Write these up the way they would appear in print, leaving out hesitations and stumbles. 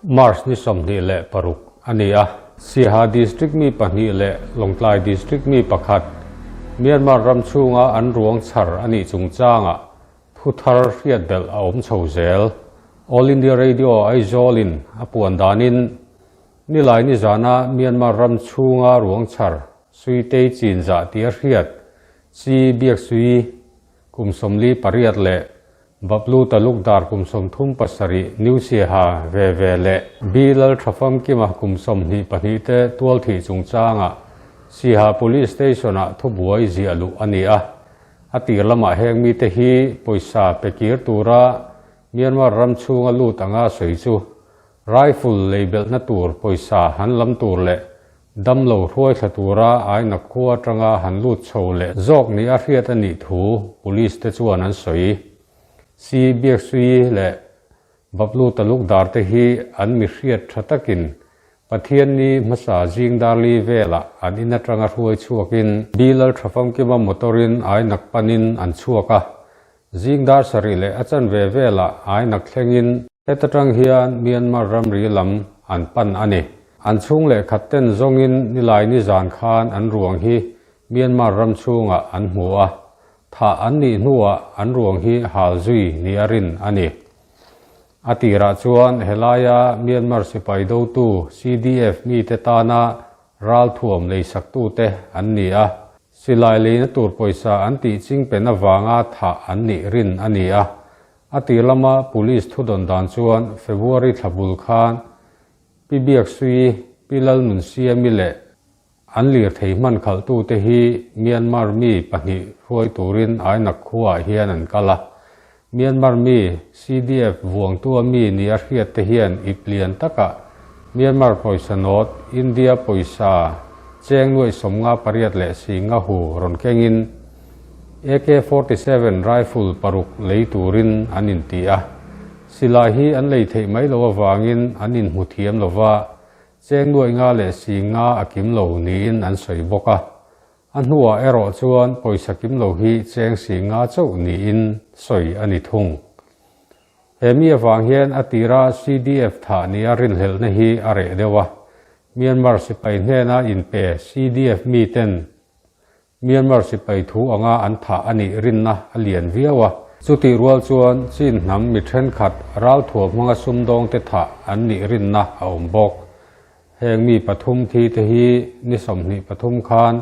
March ni 26 a ni a. Siaha District mi pahnih leh Lawngtlai District mi pakhat Myanmar ram chhunga an ruang chhar a nih chungchangah thu thar hriat belh a awm chho zel. All India Radio Aizawl-in a puan danin Nilai nizana Myanmar ram chhunga ruang chhar Suitei chinzah tih a hriat Chi Biaksui kum 48 leh Bablu Talukdar kum 37 New Siaha ve ve leh B Lalthafamkima kum 22 te tual thih chungchangah Siaha Police Station-ah thubuai ziah luh a ni a. A tir lamah heng mite hi pawisa pe kir tura Myanmar ram chhunga lut anga sawi chu rifle lei belhna tur pawisa han lam tur leh Damlo hruai thla tura aina khua atanga han lut chho leh zawk ni a hriat a nih thu Police te chuan an sawi. Si Biaksui leh Bablu Talukdar te hi an mi hriat tha takin Pathianni hmasa zing darli velah an in atanga hruai chhuakin Bilal Thafamkima motor-in ainak panin an chhuak a. Zing dar sarih leh a chanve velah ainak thlengin Heta tang hian Myanmar ramri lam an pan a ni. An chhung leh khat ten zawngin nilai ni zan khan an ruang hi Myanmar ram chhungah an hmu a, thah an nih hnuah an ruang hi hal zui ni a rin a ni. A tirah chuan helaia Myanmar sipai dotu CDF mite tana ralthuam leisaktute an ni a, silai leina tur pawisa an tih chingpen avanga thah an nih rin a ni a. A tir lama Police thudawn dan chuan February thla bul khan Pi Biaksui, Pi Lalnunsiami leh an lirthei hman khalhtute hi Myanmar mi pahnih hruai turin Ainak khuaah hian an kal a. Myanmar mi CDF vuangtua mi ni a hriat te hian ip lian takah Myanmar pawisa nawt India pawisa cheng nuaih 58 leh singa hu rawn kengin AK-47 rifle paruk lei turin an inti a. Silai hi an lei theih mai lo avangin an inhmu thiam lo va, cheng nuaih nga leh si nga a kim lo niin an sawi bawk a. A hnuah erawh chuan pawisa kim lo hi cheng si nga chauh niin sawi a ni thung. He mi avang hian a tira CDF thah nia rinhlelhna hi a reh deuh a. Myanmar sipai hnena inpe CDF miten Myanmar sipai thu anga an thah a nih rinna a lian viau a. Chutih rual chuan Chin hnam mi thenkhat ralthuam hmanga sumdawngte thah an nih rinna a awm bawk. Heng mi pathum thi te hi ni 23 khan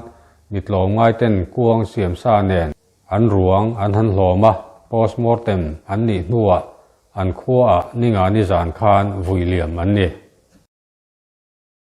mi tlawmngaiten kuang siamsa nen an ruang an han hlawm a, postmortem an nih hnuah an khuaah ninga nizan khan vui liam an ni.